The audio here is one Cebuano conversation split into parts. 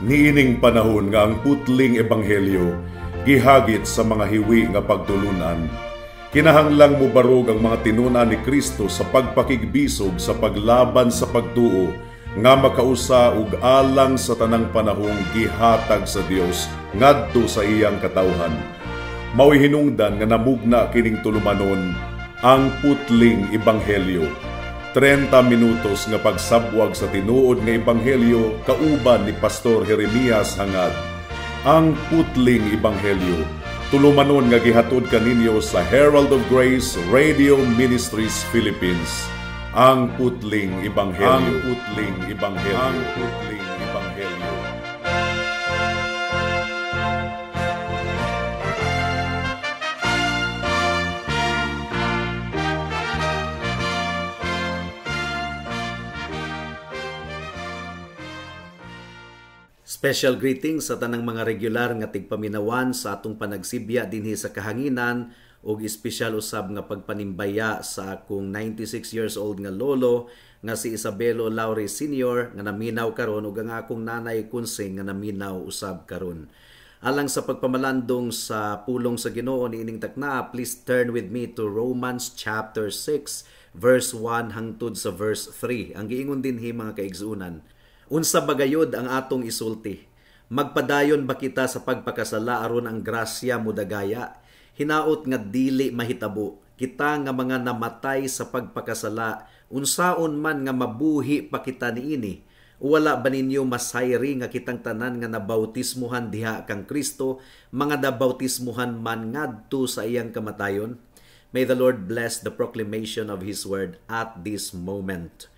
Niining panahon nga ang putling ebanghelyo gihagit sa mga hiwi nga pagtulunan, kinahanglang mobarog ang mga tinun-an ni Kristo sa pagpakigbisog sa paglaban sa pagtuo nga makausa ug alang sa tanang panahong gihatag sa Dios ngadto sa iyang katawhan. Mao'y hinungdan nga namugna kining tulumanon, Ang Putling Ebanghelyo. 30 minutos nga pagsabwag sa tinuod nga ebanghelyo kauban ni Pastor Jeremias Hangad. Ang Putling Ebanghelyo, tulumanon nga gihatod kaninyo sa Herald of Grace Radio Ministries Philippines. Ang Putling Ebanghelyo. Ang Putling Ebanghelyo. Ang Putling Ebanghelyo. Special greetings sa tanang mga regular nga tigpaminawan sa atong panagsibya dinhi sa kahanginan ug espesyal usab nga pagpanimbaya sa akong 96 years old nga lolo nga si Isabelo Laure Sr. nga naminaw karon ug ang akong nanay Kunsing nga naminaw usab karon. Alang sa pagpamalandong sa pulong sa Ginoo niining takna, please turn with me to Romans chapter 6 verse 1 hangtod sa verse 3. Ang giingon dinhi, mga kaigsuonan, unsa bagayod ang atong isulti? Magpadayon ba kita sa pagpakasala aron ang grasya mudagaya? Hinaot nga dili mahitabo. Kita nga mga namatay sa pagpakasala, unsaon man nga mabuhi pa kita niini? Wala ba ninyo masayri nga kitang tanan nga nabautismuhan diha kang Kristo, mga nabautismuhan man ngadto sa iyang kamatayon? May the Lord bless the proclamation of His word at this moment.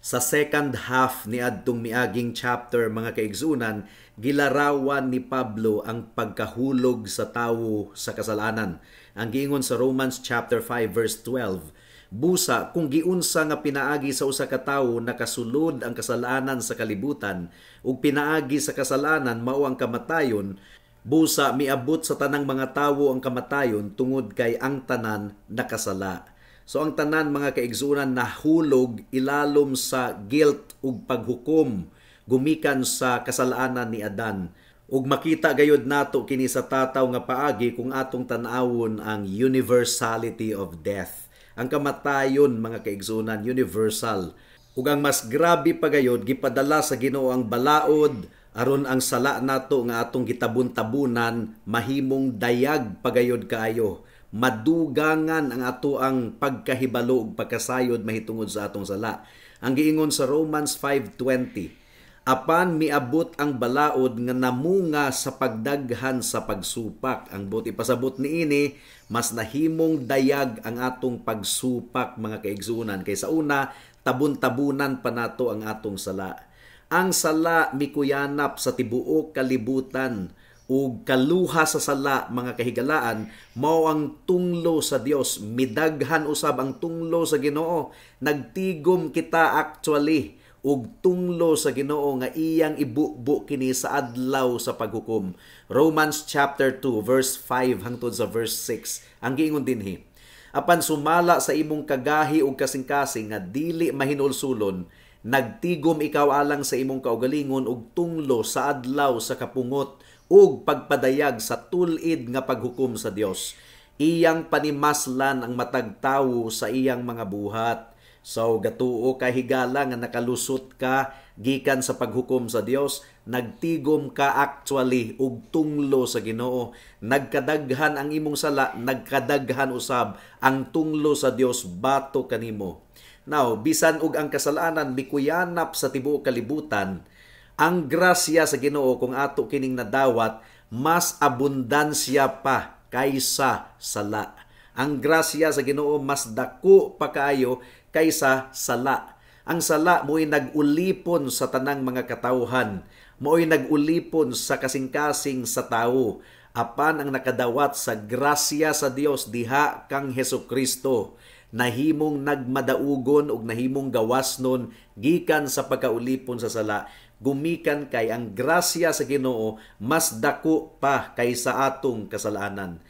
Sa second half ni adtong miaging chapter, mga kaigsunan, gilarawan ni Pablo ang pagkahulog sa tawo sa kasalanan. Ang giingon sa Romans chapter 5 verse 12, busa kung giunsa nga pinaagi sa usa ka tawo nakasulod ang kasalanan sa kalibutan, ug pinaagi sa kasalanan mao ang kamatayon, busa miabot sa tanang mga tawo ang kamatayon tungod kay ang tanan nakasala. So ang tanan, mga kaigsunan, nahulog ilalom sa guilt ug paghukom gumikan sa kasalanan ni Adan. Ug makita gayud nato kini sa tataw nga paagi kung atong tan-awon ang universality of death. Ang kamatayon, mga kaigsunan, universal. Ug ang mas grabe pa gayud, gipadala sa Ginoo ang balaod aron ang sala nato nga atong gitabon-tabunan mahimong dayag pagayod kaayo. Madugangan ang ato ang pagkahibalo ug pagkasayod mahitungod sa atong sala. Ang giingon sa Romans 5:20, apan miabot ang balaod nga namunga sa pagdaghan sa pagsupak. Ang buot ipasabot niini, mas nahimong dayag ang atong pagsupak, mga kaigsunan, kaysa una tabun-tabunan pa nato ang atong sala. Ang sala mikuyanap sa tibuok kalibutan ug kaluha sa sala, mga kahigalaan, mao ang tunglo sa Dios. Midaghan usab ang tunglo sa Ginoo. Nagtigom kita actually ug tunglo sa Ginoo nga iyang ibubo kini sa adlaw sa paghukom. Romans chapter 2 verse 5 hangtod sa verse 6. Ang giingon dinhi, apan sumala sa imong kagahi ug kasing-kasing nga dili mahinulsulon, nagtigom ikaw alang sa imong kaugalingon ug tunglo sa adlaw sa kapungot ug pagpadayag sa tul-id nga paghukom sa Dios. Iyang panimaslan ang matag tawo sa iyang mga buhat. So gatuo ka, higala, nga nakalusot ka gikan sa paghukom sa Dios, nagtigom ka actually ug tunglo sa Ginoo. Nagkadaghan ang imong sala, nagkadaghan usab ang tunglo sa Dios bato kanimo. Now, bisan og ang kasalanan mikuyanap sa tibuok kalibutan, ang grasya sa Ginoo kung ato kining nadawat, mas abundansya pa kaysa sala. Ang grasya sa Ginoo mas dako pa kaayo kaysa sala. Ang sala mo'y nag-ulipon sa tanang mga katawhan, mo'y nag-ulipon sa kasing-kasing sa tawo. Apan ang nakadawat sa grasya sa Dios diha kang Hesus Kristo, nahimong nagmadaugon ug nahimong gawasnon gikan sa pagkaulipon sa sala, gumikan kay ang grasya sa Ginoo mas dako pa kaysa atong kasalanan.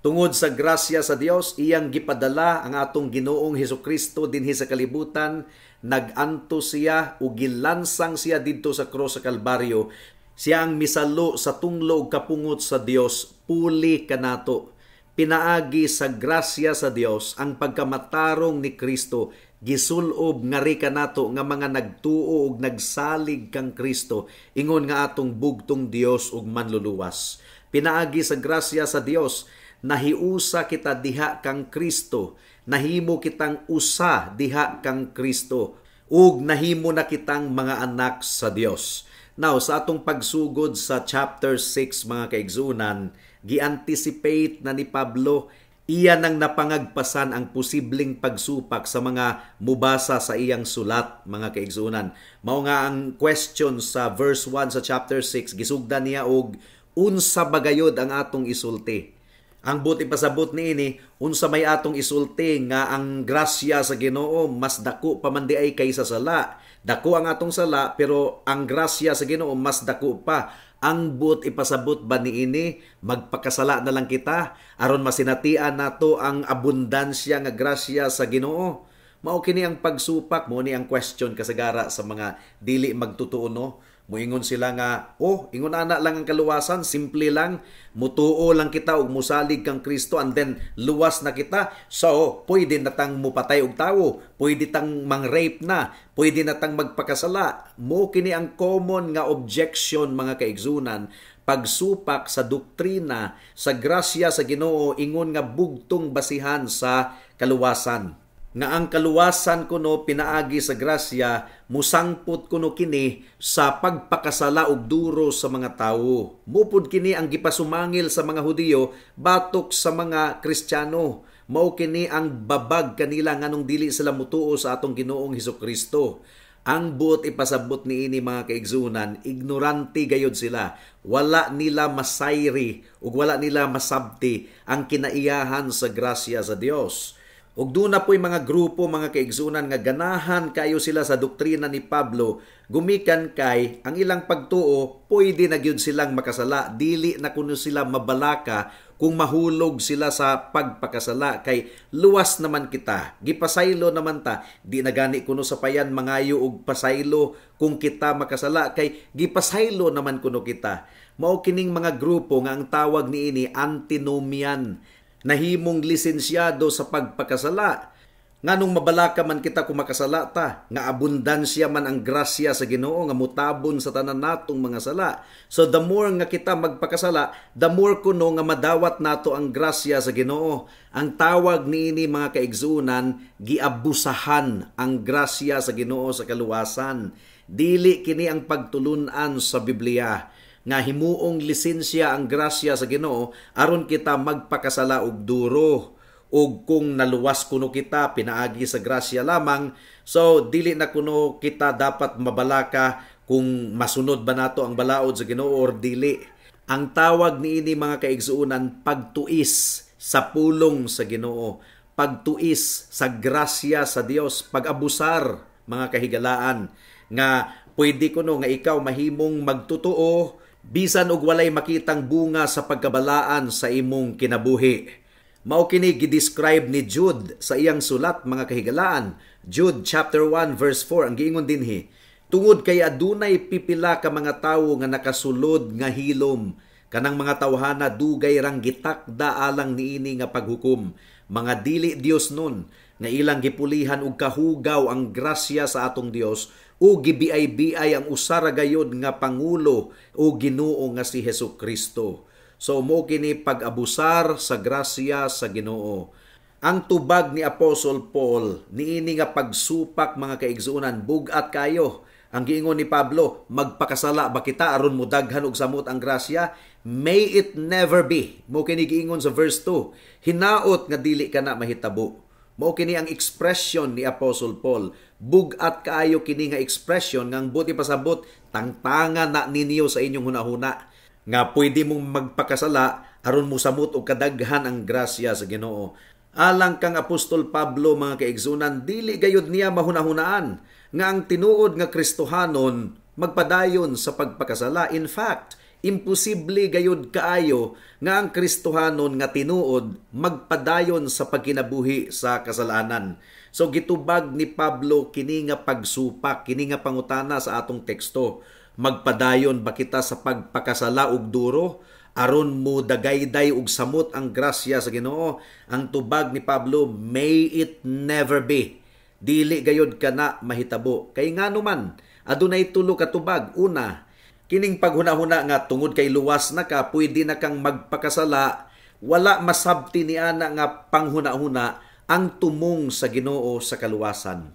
Tungod sa grasya sa Dios, iyang gipadala ang atong Ginoong Hesukristo dinhi sa kalibutan, nag-antos siya ug gilansang siya didto sa krus sa Kalbaryo. Siya ang misalo sa tunglo ug kapungot sa Dios puli kanato. Pinaagi sa grasya sa Dios, ang pagkamatarong ni Kristo gisulob ngari kanato nga mga nagtuo ug nagsalig kang Kristo ingon nga atong bugtong Dios ug manluluwas. Pinaagi sa grasya sa Dios, nahiusa kita diha kang Kristo, nahimo kitang usa diha kang Kristo, ug nahimo na kitang mga anak sa Dios. Now, sa atong pagsugod sa chapter 6, mga kaigsunan, gi-anticipate na ni Pablo, iya nang napangagpasan ang posibleng pagsupak sa mga mubasa sa iyang sulat, mga kaigsunan. Mao nga ang question sa verse 1 sa chapter 6, gisugdan niya og "Unsa bagayod ang atong isulti?" Ang buot ipasabot niini, unsa may atong isulti nga ang grasya sa Ginoo mas dako pa man diay kaysa sala? Dako ang atong sala, pero ang grasya sa Ginoo mas dako pa. Ang buot ipasabot ba niini, magpakasala na lang kita aron masinatian nato ang abundansya nga grasya sa Ginoo? Mao kini ang pagsupak mo ni ang question kasagara sa mga dili magtutuo, no? Muingon sila nga, "Oh, ingon ana lang ang kaluwasan, simple lang, mutuo lang kita ug musalig kang Kristo and then luwas na kita. So, pwede na tang mupatay og tawo, pwede tang mang-rape na, pwede na tang magpakasala." Mo kini ang common nga objection, mga kaigsunan, pagsupak sa doktrina sa grasya sa Ginoo ingon nga bugtong basihan sa kaluwasan, nga ang kaluwasan kuno pinaagi sa grasya musangpot kuno kini sa pagpakasala og duro sa mga tawo. Mupod kini ang gipasumangil sa mga Hudiyo batok sa mga Kristiyano. Mao kini ang babag kanila nganong dili sila mutuo sa atong Ginoong Hesukristo. Ang buot ipasabot niini, mga kaigsunan, ignorante gayod sila. Wala nila masayri ug wala nila masabti ang kinaiyahan sa grasya sa Dios. Ug duna po'y mga grupo, mga kaigsunan, nga ganahan kayo sila sa doktrina ni Pablo gumikan kay ang ilang pagtuo, pwede na gyud silang makasala, dili na kuno sila mabalaka kung mahulog sila sa pagpakasala kay luwas naman kita, gipasaylo naman ta, di na gani kuno sapayan mangayo og pasaylo kung kita makasala kay gipasaylo naman kuno kita. Mao kining mga grupo nga ang tawag niini antinomian, nahimong lisensyado sa pagpakasala. Nganong mabalaka man kita kung makasala ta, nga abundansya man ang grasya sa Ginoo nga mutabon sa tanan natong mga sala? So the more nga kita magpakasala, the more kuno nga madawat nato ang grasya sa Ginoo. Ang tawag niini, mga kaigsunan, giabusahan ang grasya sa Ginoo sa kaluwasan. Dili kini ang pagtulunan sa Biblia nga himuong lisensya ang grasya sa Ginoo aron kita magpakasala og duro, ug kung naluwas kuno kita pinaagi sa grasya lamang, so dili na kuno kita dapat mabalaka kung masunod ba nato ang balaod sa Ginoo or dili. Ang tawag niini, mga kaigsuonan, pagtuis sa pulong sa Ginoo, pagtuis sa grasya sa Dios, pag-abusar, mga kahigalaan, nga pwede kuno nga ikaw mahimong magtotoo bisan og walay makitang bunga sa pagkabalaan sa imong kinabuhi. Mao kini gi-describe ni Jude sa iyang sulat, mga kahigalaan. Jude chapter 1 verse 4, ang giingon dinhi, "Tungod kay adunay pipila ka mga tawo nga nakasulod nga hilom, kanang mga tawhana dugay rang gitakda alang niini nga paghukom, mga dili Dios nun, nga ilang gipulihan og kahugaw ang grasya sa atong Dios o gibiay-biay ang usa ra gayod nga pangulo o Ginoo nga si Hesus Kristo." So mo kini pag-abusar sa grasya sa Ginoo. Ang tubag ni Apostle Paul niini nga pagsupak, mga kaigsuonan, bug-at kayo. Ang giingon ni Pablo, "Magpakasala ba kita aron mudaghan og samot ang grasya? May it never be." Mo kini giingon sa verse 2. Hinaot nga dili kana mahitabo. Mao kini ang expression ni Apostle Paul. Bug-at kaayo kini nga expression nga ang buot ipasabot, tangtanga na ninyo sa inyong hunahuna nga pwede mong magpakasala aron mosamot og kadaghan ang grasya sa Ginoo. Alang kang Apostol Pablo, mga kaigsunan, dili gayud niya mahunahunaan nga ang tinuod nga Kristohanon magpadayon sa pagpakasala. In fact, imposible gayud kaayo nga ang Kristohanon nga tinuod magpadayon sa pagkinabuhi sa kasalanan. So gitubag ni Pablo kini nga pagsupak, kini nga pangutana sa atong teksto. Magpadayon ba kita sa pagpakasala og duro aron mo dagayday og samot ang grasya sa Ginoo? Ang tubag ni Pablo, "May it never be." Dili gayod kana mahitabo. Kay ngano man? Adunay tulo ka tubag. Una, kining paghuna-huna nga tungod kay luwas na ka, pwede na kang magpakasala, wala masabti ni ana nga panghuna-huna ang tumong sa Ginoo sa kaluwasan.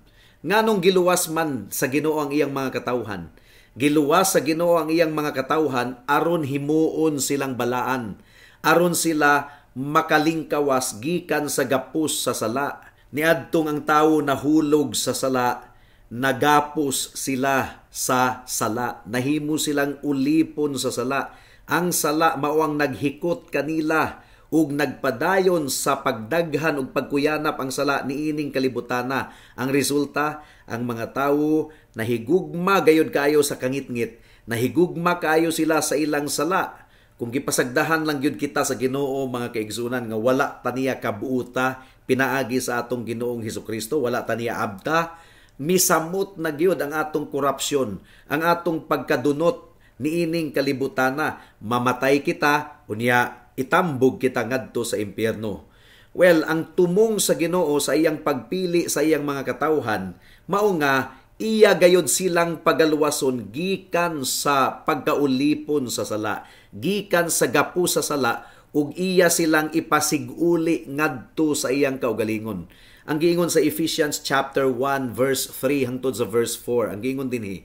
Nganong giluwas man sa Ginoo ang iyang mga katawhan? Giluwas sa Ginoo ang iyang mga katawhan aron himuon silang balaan, aron sila makalingkawas gikan sa gapos sa sala. Niadtong ang tawo nahulog sa sala, nagapos sila sa sala. Nahimo silang ulipon sa sala. Ang sala mao ang naghikot kanila ug nagpadayon sa pagdaghan ug pagkuyanap ang sala niining kalibutana. Ang resulta, ang mga tawo nahigugma gayod kaayo sa kangitngit, nahigugma kaayo sila sa ilang sala. Kung gipasagdahan lang gyud kita sa Ginoo, mga kaigsunan, nga wala taniya kabuuta pinaagi sa atong Ginoong Hesukristo, wala taniya abta, misamot na gyud ang atong korupsyon, ang atong pagkadunot niining kalibutana. Mamatay kita, unya itambog kita ngadto sa impyerno. Well, ang tumong sa Ginoo sa iyang pagpili sa iyang mga katawhan, mao nga iya gayod silang pagaluwason gikan sa pagkaulipon sa sala, gikan sa gapo sa sala, ug iya silang ipasiguli ngadto sa iyang kaugalingon. Ang giingon sa Ephesians chapter 1 verse 3 hangtod sa verse 4, ang giingon dinhi,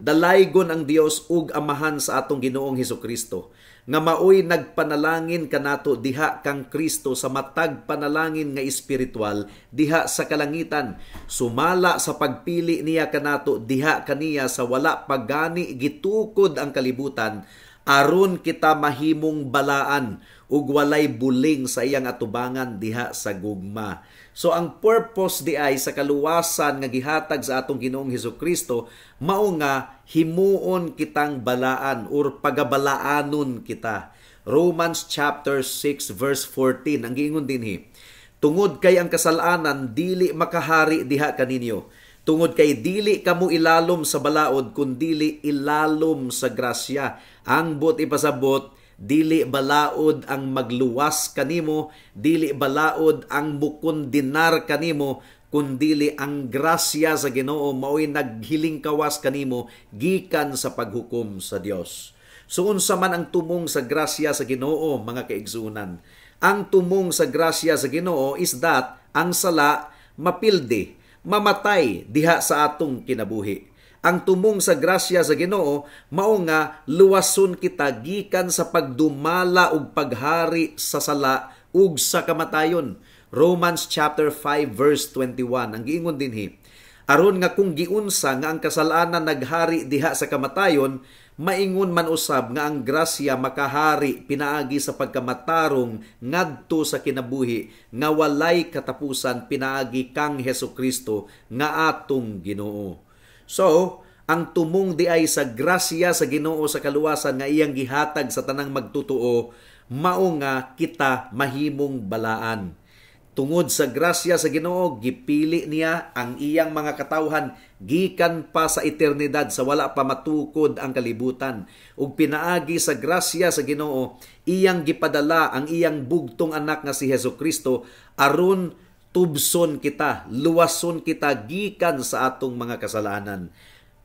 "Dalaygon ang Dios ug Amahan sa atong Ginoong Hesukristo, nga maoy nagpanalangin kanato diha kang Kristo sa matag panalangin nga espiritual diha sa kalangitan, sumala sa pagpili niya kanato diha kaniya sa wala pagani gitukod ang kalibutan, aron kita mahimong balaan ug walay buling sa iyang atubangan diha sa gugma." So ang purpose di ay sa kaluwasan nga gihatag sa atong Ginoong Hesukristo mao nga himuon kitang balaan or pagabalaanon kita. Romans chapter 6 verse 14, ang giingon dinhi, "Tungod kay ang kasalanan dili makahari diha kaninyo, tungod kay dili kamo ilalom sa balaod kundili ilalom sa grasya." Ang buot ipasabot, dili balaod ang magluwas kanimo, dili balaod ang mukundinar kanimo, kundili ang grasya sa Ginoo maoy naghilingkawas kanimo gikan sa paghukom sa Dios. So unsa man ang tumong sa grasya sa Ginoo, mga kaigsunan? Ang tumong sa grasya sa Ginoo is that ang sala mapildi, mamatay diha sa atong kinabuhi. Ang tumong sa grasya sa Ginoo mao nga luwason kita gikan sa pagdumala ug paghari sa sala ug sa kamatayon. Romans chapter 5 verse 21, ang giingon dinhi, "Aron nga kung giunsa nga ang kasalanan naghari diha sa kamatayon, maingon man usab nga ang grasya makahari pinaagi sa pagkamatarong ngadto sa kinabuhi nga walay katapusan pinaagi kang Hesukristo nga atong Ginoo." So, ang tumong di ay sa grasya sa Ginoo sa kaluwasan nga iyang gihatag sa tanang magtutuo, mao nga kita mahimong balaan. Tungod sa grasya sa Ginoo, gipili niya ang iyang mga katawhan gikan pa sa eternidad sa wala pa matukod ang kalibutan. Ug pinaagi sa grasya sa Ginoo, iyang gipadala ang iyang bugtong anak nga si Hesukristo aron tubson kita, luwason kita gikan sa atong mga kasalanan.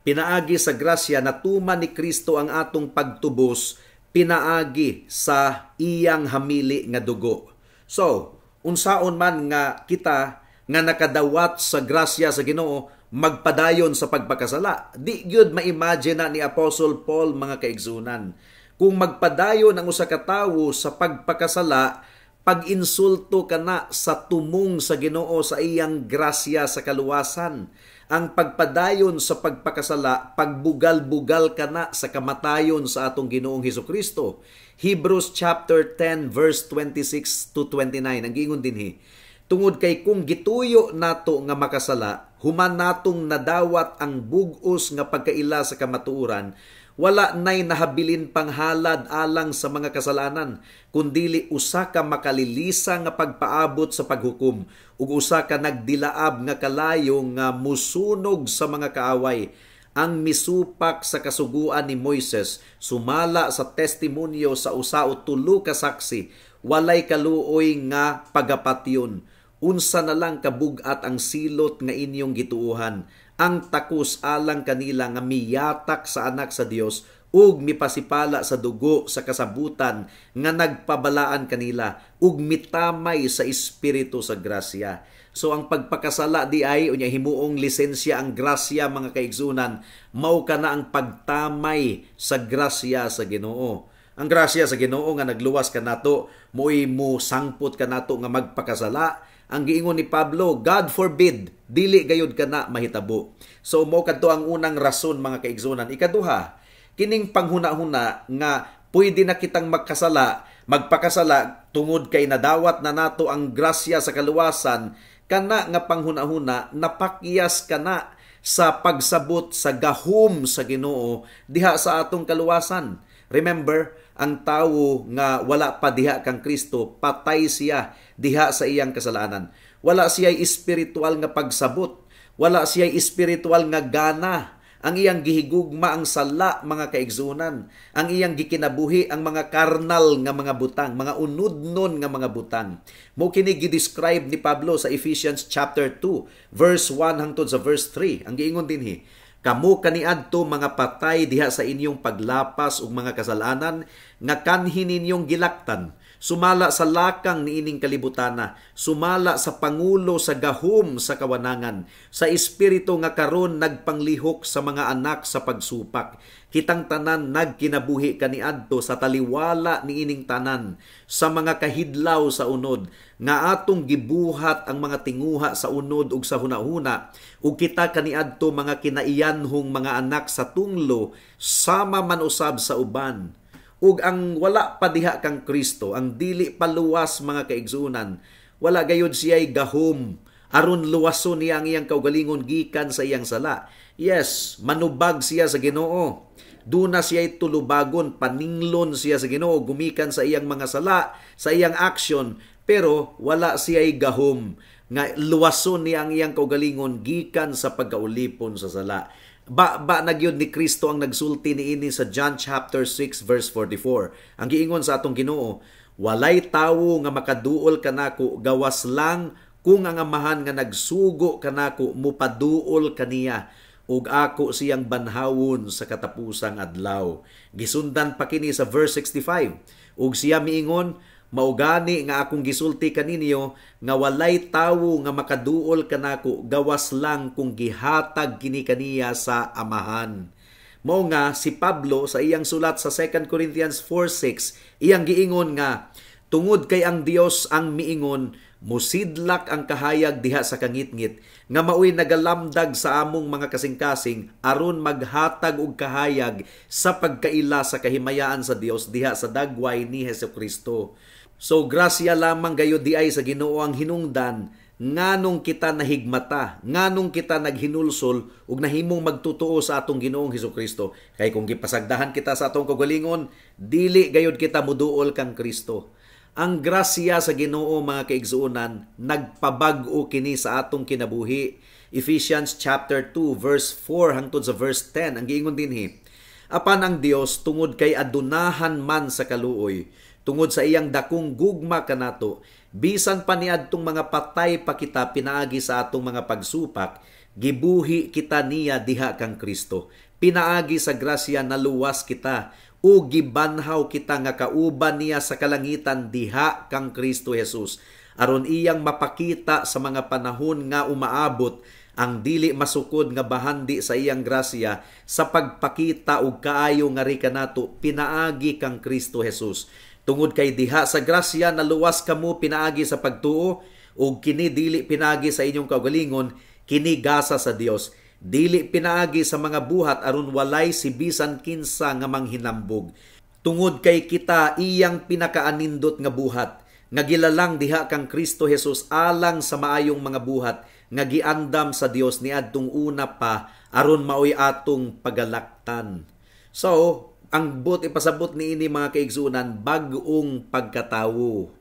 Pinaagi sa grasya, natuman ni Kristo ang atong pagtubos pinaagi sa iyang hamili nga dugo. So, unsaon man nga kita nga nakadawat sa grasya sa Ginoo magpadayon sa pagpakasala? Di gyud ma-imagine na ni Apostle Paul, mga kaigsunan. Kung magpadayon ang usa ka tawo sa pagpakasala, pag-insulto kana sa tumong sa Ginoo sa iyang grasya sa kaluwasan. Ang pagpadayon sa pagpakasala, pagbugal-bugal kana sa kamatayon sa atong Ginoong Hesukristo. Hebrews chapter 10 verse 26 to 29, ang giingon dinhi, "Tungod kay kung gituyo nato nga makasala human natong nadawat ang bug-os nga pagkaila sa kamatuoran, wala nay nahabilin panghalad alang sa mga kasalanan, kundili usa ka makalilisa nga pagpaabot sa paghukom ug usa ka nagdilaab nga kalayo nga musunog sa mga kaaway. Ang misupak sa kasuguan ni Moises sumala sa testimonyo sa usa o tulo ka saksi, walay kaluoy nga pagapatyon. Unsa na lang kabug-at ang silot nga inyong gituohan, ang takos alang kanila nga miyatak sa Anak sa Dios ug mipasipala sa dugo sa kasabutan nga nagpabalaan kanila ug mitamay sa Espiritu sa grasya. So ang pagpakasala di ay unya himuong lisensya ang grasya, mga kaigsunan, mao kana ang pagtamay sa grasya sa Ginoo. Ang grasya sa Ginoo nga nagluwas kanato, mo'y mo sangpot kanato nga magpakasala. Ang giingon ni Pablo, God forbid, dili gayud kana mahitabo. So mo kadto ang unang rason, mga kaigsunan. Ikaduha, kining panghuna-huna nga pwede na kitang magkasala, magpakasala tungod kay nadawat na nato ang grasya sa kaluwasan, kana nga panghuna-huna napakyas kana sa pagsabot sa gahom sa Ginoo diha sa atong kaluwasan. Remember, ang tawo nga wala pa diha kang Kristo, patay siya diha sa iyang kasalanan. Wala siya espiritual nga pagsabot, wala siya espiritual nga gana. Ang iyang gihigugma ang sala, mga kaigsunan. Ang iyang gikinabuhi ang mga karnal nga mga butang, mga unudnon nga mga butang. Mo kini gi-describe ni Pablo sa Ephesians chapter 2, verse 1 hangtod sa verse 3. Ang giingon dinhi, "Kamo kaniadto mga patay diha sa inyong paglapas ug mga kasalanan nga kanhi ninyong gilaktan sumala sa lakang niining kalibutana, sumala sa pangulo sa gahom sa kawanangan, sa espiritu nga karon nagpanglihok sa mga anak sa pagsupak. Kitang tanan nagkinabuhi kaniadto sa taliwala niining tanan, sa mga kahidlaw sa unod, nga atong gibuhat ang mga tinguha sa unod ug sa hunahuna, ug kita kaniadto mga kinaiyanhong mga anak sa tunglo, sama man usab sa uban." Ug ang wala pa diha kang Kristo, ang dili paluwas, mga kaigsunan, wala gayud siya'y gahom aron luwason niya ang iyang kaugalingon gikan sa iyang sala. Yes, manubag siya sa Ginoo. Duna siya'y tulubagon, paninglon siya sa Ginoo gumikan sa iyang mga sala, sa iyang action, pero wala siya'y gahom nga luwason niya ang iyang kaugalingon gikan sa pagkaulipon sa sala. Ba nagyod ni Kristo ang nagsulti niini sa John chapter 6 verse 44. Ang giingon sa atong Ginoo, "Walay tawo nga makaduol kanako gawas lang kung ang Amahan nga nagsugo kanako mupaduol kaniya, ug ako siyang banhawon sa katapusang adlaw." Gisundan pa kini sa verse 65. Ug siya miingon, "Maugani nga akong gisulti kaninyo nga walay tawo nga makaduol kanako gawas lang kung gihatag kini kaniya sa Amahan." Mao nga si Pablo sa iyang sulat sa 2 Corinthians 4:6 iyang giingon nga tungod kay ang Dios ang miingon, musidlak ang kahayag diha sa kangitngit nga maoy nagalamdag sa among mga kasing-kasing aron maghatag og kahayag sa pagkaila sa kahimayaan sa Dios diha sa dagway ni Hesukristo. So grasya lamang gayud di ay sa Ginoo ang hinungdan nganong kita nahigmata, nganong kita naghinulsol ug nahimong magtutuo sa atong Ginoong Hesukristo. Kay kung gipasagdahan kita sa atong kaugalingon, dili gayud kita muduol kang Kristo. Ang grasya sa Ginoo, mga kaigsuonan, nagpabag-o kini sa atong kinabuhi. Ephesians chapter 2 verse 4 hangtod sa verse 10 ang giingon dinhi. "Apan ang Dios, tungod kay adunahan man sa kaluoy, tungod sa iyang dakong gugma kanato, bisan pa niadtong mga patay pa kita pinaagi sa atong mga pagsupak, gibuhi kita niya diha kang Kristo. Pinaagi sa grasya naluwas kita, o gibanhaw kita nga kauban niya sa kalangitan diha kang Kristo Jesus, aron iyang mapakita sa mga panahon nga umaabot ang dili masukod nga bahandi sa iyang grasya sa pagpakita og kaayo nga kanato pinaagi kang Kristo Jesus. Tungod kay diha sa grasya naluwas kamo pinaagi sa pagtuo, ug kini dili pinaagi sa inyong kaugalingon, kini gasa sa Dios. Dili pinaagi sa mga buhat aron walay si bisan kinsa nga manghinambog. Tungod kay kita iyang pinakaanindot nga buhat, nga gilalang diha kang Kristo Jesus alang sa maayong mga buhat nga giandam sa Dios niadtong una pa aron maoy atong pagalaktan." So, ang but ipasabot niini, mga kaigsunan, bag-ong pagkatawo.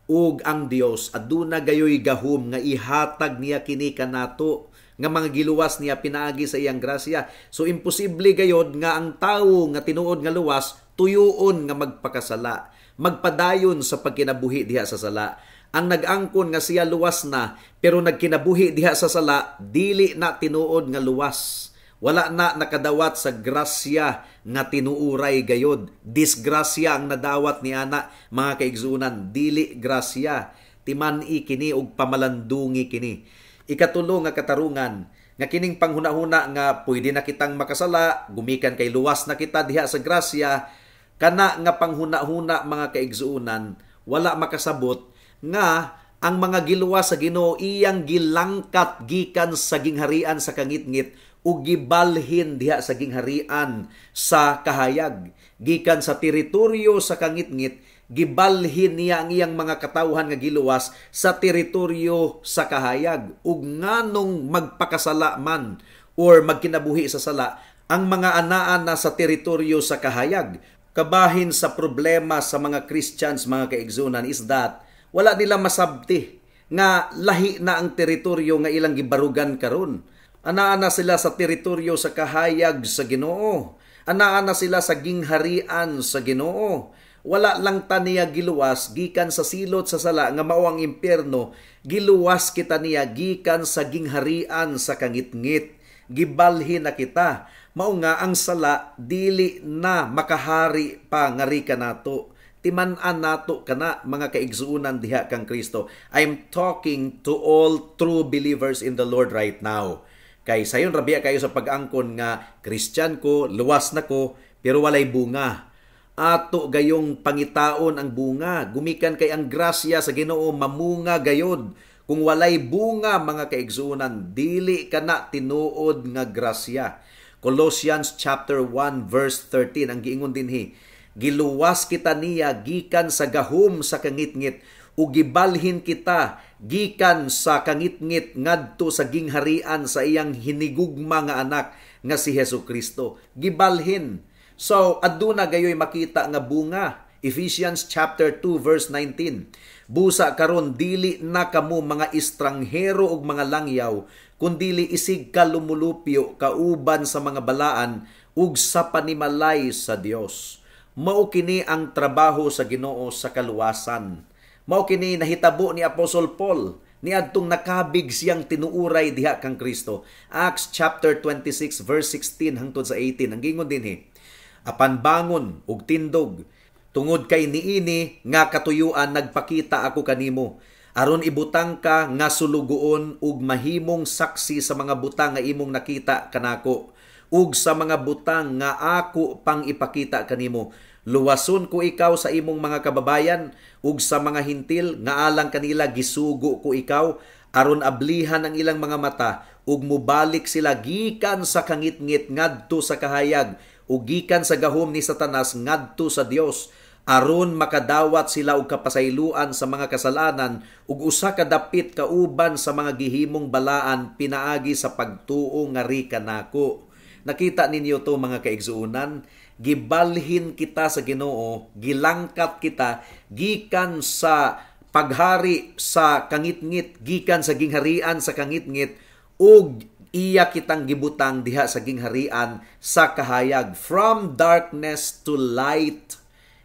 Ug ang Dios aduna gayoy gahom nga ihatag niya kini kanato nga mga giluwas niya pinaagi sa iyang grasya. So imposible gayod nga ang tawo nga tinuod nga luwas tuyuon nga magpakasala, magpadayon sa pagkinabuhi diha sa sala. Ang nag-angkon nga siya luwas na pero nagkinabuhi diha sa sala, dili na tinuod nga luwas. Wala na nakadawat sa grasya nga tinuuray gayod. Disgrasya ang nadawat ni ana, mga kaigsuonan, dili grasya. Timan-i kini og pamalandungi kini. Ikatulo nga katarungan, nga kining panghunahuna nga pwede na kitang makasala, gumikan kay luwas na kita diha sa grasya, kana nga panghunahuna, mga kaigsuonan, wala makasabot nga ang mga giluwas sa Ginoo iyang gilangkat gikan sa gingharian sa kangitngit ug gibalhin diha sa gingharian sa kahayag. Gikan sa teritoryo sa kangitngit, gibalhin niya ang iyang mga katawhan nga giluwas sa teritoryo sa kahayag. Ug nganong magpakasala man or magkinabuhi sa sala ang mga anaa na sa teritoryo sa kahayag? Kabahin sa problema sa mga Christians, mga kaigsuonan, is that wala nila masabti nga lahi na ang teritoryo nga ilang gibarugan karon. Anaa na sila sa teritoryo sa kahayag sa Ginoo. Anaa na sila sa gingharian sa Ginoo. Wala lang ta niya giluwas gikan sa silot sa sala nga mao ang impyerno, giluwas kita niya gikan sa gingharian sa kangitngit. Gibalhin na kita. Mao nga ang sala dili na makahari pa ngari kanato. Timan-an nato kana, mga kaigsuonan diha kang Kristo. I'm talking to all true believers in the Lord right now. Kay sayon ra biya kayo sa pag-angkon nga Christian ko, luwas na ko, pero walay bunga. Ato gayong pangitaon ang bunga. Gumikan kay ang grasya sa Ginoo mamunga gayod. Kung walay bunga, mga kaigsuonan, dili kana tinuod nga grasya. Colossians chapter 1 verse 13 ang giingon dinhi: Giluwas kita niya gikan sa gahom sa kangitngit ug gibalhin kita gikan sa kangitngit ngadto sa gingharian sa iyang hinigugma nga anak nga si Hesus Kristo. Gibalhin. So aduna gayoy makita nga bunga. Ephesians chapter 2 verse 19. Busa karon dili na kamo mga estranghero ug mga langyaw, kundili isig kalumulupyo kauban sa mga balaan ug sa panimalay sa Dios. Mao kini ang trabaho sa Ginoo sa kaluwasan. Mao kini nahitabo ni Apostle Paul niadtong nakabig siyang tinuuray diha kang Kristo. Acts chapter 26 verse 16 hangtod sa 18 ang gingon dinhi: Apan bangon ug tindog, tungod kay niini nga katuyuan nagpakita ako kanimo, aron ibutang ka nga sulugoon ug mahimong saksi sa mga butang nga imong nakita kanako ug sa mga butang nga ako pang ipakita kanimo. Luwason ko ikaw sa imong mga kababayan ug sa mga Hentil nga alang kanila gisugo ko ikaw, aron ablihan ang ilang mga mata ug mubalik sila gikan sa kangitngit ngadto sa kahayag ug gikan sa gahom ni Satanas ngadto sa Dios, aron makadawat sila og kapasayloan sa mga kasalanan ug usa ka dapit kauban sa mga gihimong balaan pinaagi sa pagtuo ngari kanako. Nakita ninyo to, mga kaigsuonan, gibalhin kita sa Ginoo, gilangkat kita gikan sa paghari sa kangitngit, gikan sa gingharian sa kangitngit ug iya kitang gibutang diha sa gingharian sa kahayag, from darkness to light.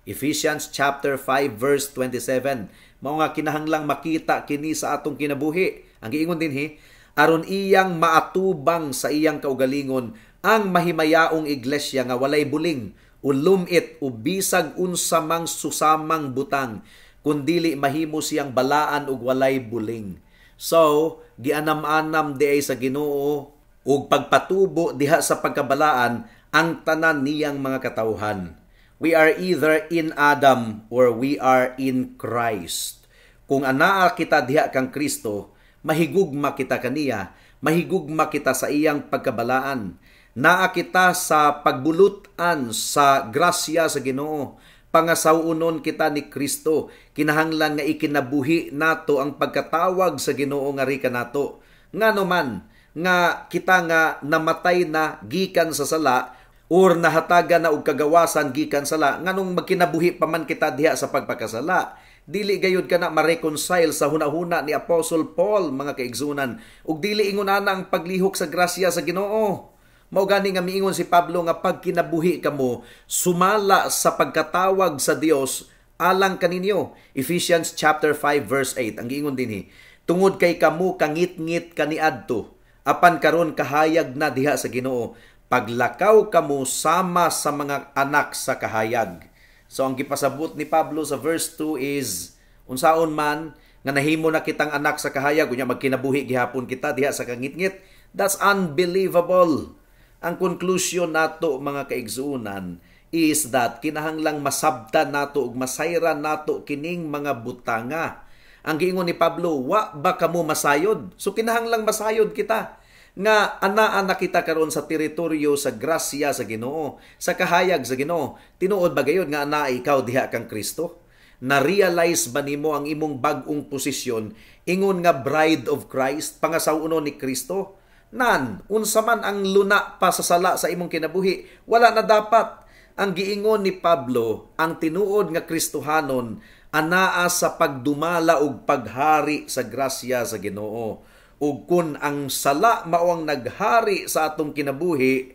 Ephesians chapter 5 verse 27. Mao nga kinahanglang makita kini sa atong kinabuhi. Ang giingon dinhi, aron iyang maatubang sa iyang kaugalingon ang mahimayaong iglesia nga walay buling o lumit o bisag unsa mang susamang butang, kundili mahimo siyang balaan ug walay buling. So, gianam-anam diay sa Ginoo ug pagpatubo diha sa pagkabalaan ang tanan niyang mga katawhan. We are either in Adam or we are in Christ. Kung anaa kita diha kang Kristo, mahigugma kita kaniya, mahigugma kita sa iyang pagkabalaan. Naa kita sa pagbulutan sa grasya sa Ginoo. Pangasaw-unon kita ni Kristo. Kinahanglan nga ikinabuhi nato ang pagkatawag sa Ginoo nga rika nato. Ngano man nga kita nga namatay na gikan sa sala or nahatagan na og kagawasan gikan sala, nganong magkinabuhi pa man kita diha sa pagpakasala? Dili gayud kana ma-reconcile sa hunahuna ni Apostle Paul, mga kaigsunan, ug dili ingon ana ang paglihok sa grasya sa Ginoo. Mao gani nga miingon si Pablo nga pagkinabuhi kamo sumala sa pagkatawag sa Dios alang kaninyo. Ephesians chapter 5 verse 8 ang giingon dinhi, tungod kay kamo kangitngit kaniadto, apan karon kahayag na diha sa Ginoo, paglakaw kamo sama sa mga anak sa kahayag. So ang gipasabot ni Pablo sa verse 2 is unsaon man nga nahimo na kitang anak sa kahayag, unya magkinabuhi gihapon kita diha sa kangitngit. That's unbelievable. Ang conclusion nato, mga kaigsuonan, is that kinahanglang masabtan nato ug masayran nato kining mga butanga. Ang giingon ni Pablo, wa ba kamo masayod? So kinahanglang masayod kita nga anaa na kita karon sa teritoryo sa grasya sa Ginoo, sa kahayag sa Ginoo. Tinuod ba gayud nga anaa ikaw diha kang Kristo? Na-realize ba nimo ang imong bag-ong posisyon ingon nga bride of Christ, pangasaw-unon ni Kristo? Nan, unsa man ang luna pa sa sala sa imong kinabuhi, wala na dapat. Ang giingon ni Pablo, ang tinuod nga Kristohanon anaa sa pagdumala og paghari sa grasya sa Ginoo. Ug kun ang sala mao ang naghari sa atong kinabuhi,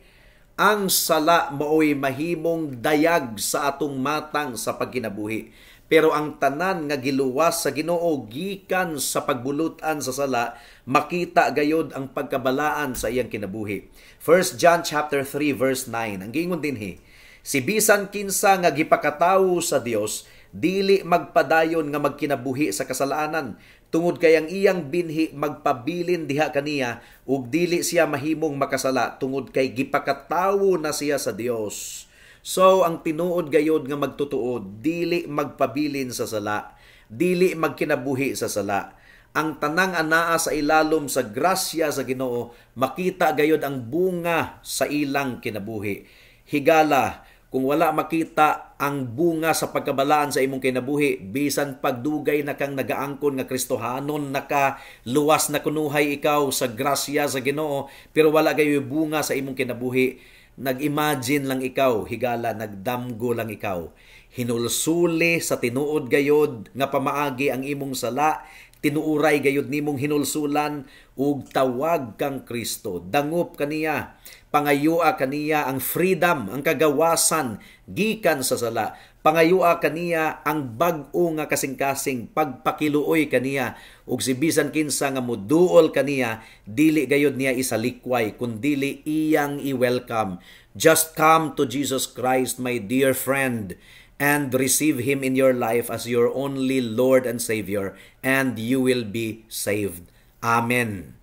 ang sala maoy mahimong dayag sa atong matang sa pagkinabuhi. Pero ang tanan nga giluwas sa Ginoo gikan sa pagbulutan sa sala, makita gayod ang pagkabalaan sa iyang kinabuhi. 1 John chapter 3 verse 9 ang giingon dinhi, si bisan kinsa nga gipakatawo sa Dios, dili magpadayon nga magkinabuhi sa kasalanan, tungod kay ang iyang binhi magpabilin diha kaniya, ug dili siya mahimong makasala tungod kay gipakatawo na siya sa Dios. So ang tinuod gayod nga magtutuod, dili magpabilin sa sala, dili magkinabuhi sa sala. Ang tanang anaa sa ilalom sa grasya sa Ginoo, makita gayod ang bunga sa ilang kinabuhi. Higala, kung wala makita ang bunga sa pagkabalaan sa imong kinabuhi, bisan pagdugay na kang nagaangkon nga Kristohanon, nakaluwas na kunuhay ikaw sa grasya sa Ginoo, pero wala gayoy bunga sa imong kinabuhi, nag-imagine lang ikaw, higala, nagdamgo lang ikaw. Hinulsuli sa tinuod gayod nga pamaagi ang imong sala, tinuuray gayod nimong hinulsulan ug tawag kang Kristo. Dangup kaniya, pangayua kaniya ang freedom, ang kagawasan gikan sa sala. Pangayua kaniya ang bag-o nga kasing-kasing, pagpakiluoy kaniya ug si bisan kinsa nga moduol kaniya, dili gayod niya isalikway kundili iyang i-welcome. Just come to Jesus Christ, my dear friend, and receive Him in your life as your only Lord and Savior, and you will be saved. Amen.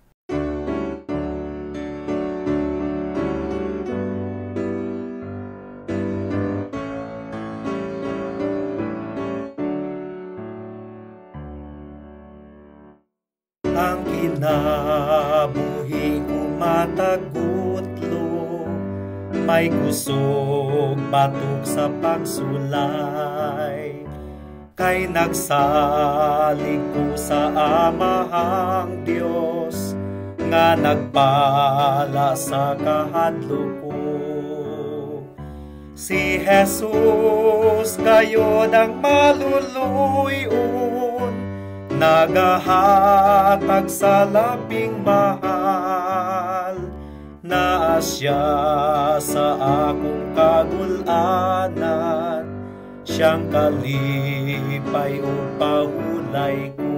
Ang kinabuhi ko matagutlo, may kusog batok sa pagsulay, kay nagsalig ko sa Amahang Dios nga nagpala sa kahadlok ko. Si Jesus gayod ang maluluyon, nagahatag sa labing mahal, naa siya sa akong kagulanan, siyang kalipay o pahulay ko.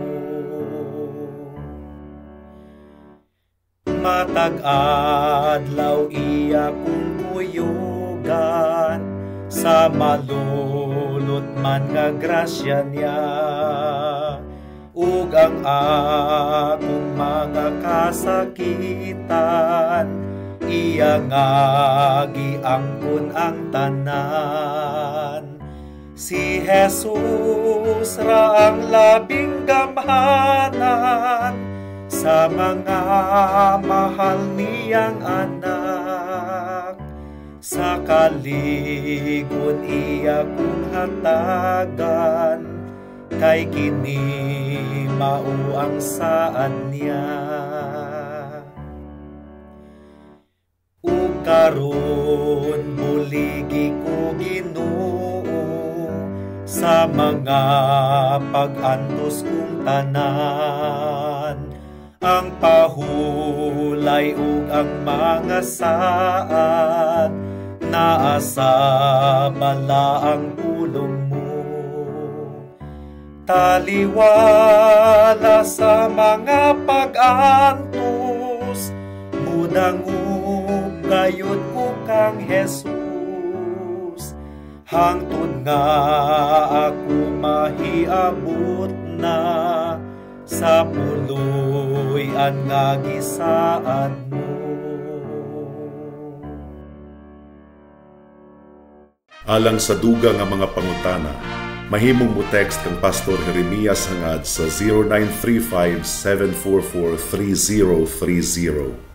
Matag adlaw iya kong kuyugan, sa malulot man nga grasya niya, ug ang akong mga kasakitan, iya nga giangkon ang tanan. Si Jesus ra ang labing gamhanan sa mga mahal niyang anak. Sa kaligon iya kong hatagan, kay kini mao ang saad niya. Ug karon buligi ko Ginoo sa Sa mga pag-antos kong tanan, ang pahulay ug ang mga saad, naa sa balaang pulong mo. Taliwala sa mga pag-antos, mudangop gayud ko kang Jesus, hangtod nga ako mahiabot na sa puloy-an nga gisaad mo. Alang sa duga nga mga pangutana, mahimong mo text kang Pastor Jeremias Hangad sa 0935-744-3030.